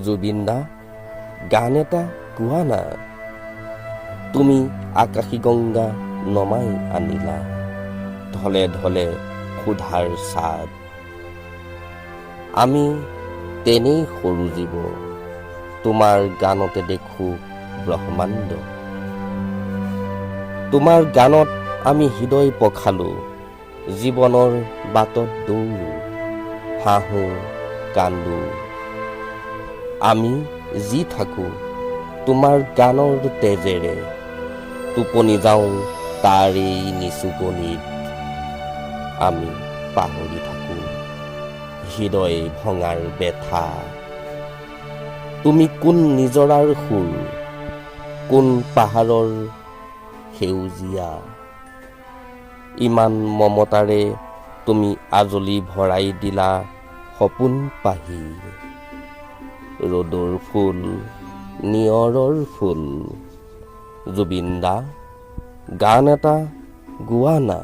জুবিন দা, গান এটা গোৱা না। তুমি আকাশী গংগা নমাই আনিলা, ঢলে ঢলে সুধাৰ চাদ। আমি তেনেই সৰু জীৱ, তোমাৰ গানতে দেখো ব্ৰহ্মাণ্ড। তোমাৰ গানত আমি হৃদয় পখালো, জীৱনৰ বাটত দৌৰো, হাঁহো, কান্দো। আমি জী থাকো তোমাৰ গানৰ তেজেৰে, টোপনি যাওঁ তাৰেই নিচুকনিত। আমি পাহৰি থাকো হৃদয় ভঙাৰ বেথা। তুমি কোন নিজৰাৰ সুৰ, কোন পাহাৰৰ সেউজীয়া? ইমান মমতাৰে তুমি আজলি ভৰাই দিলা সপোন পাহি। ৰ'দৰ ফুল, নিয়ৰৰ ফুল, জুবিন দা, গান এটা গোৱা না।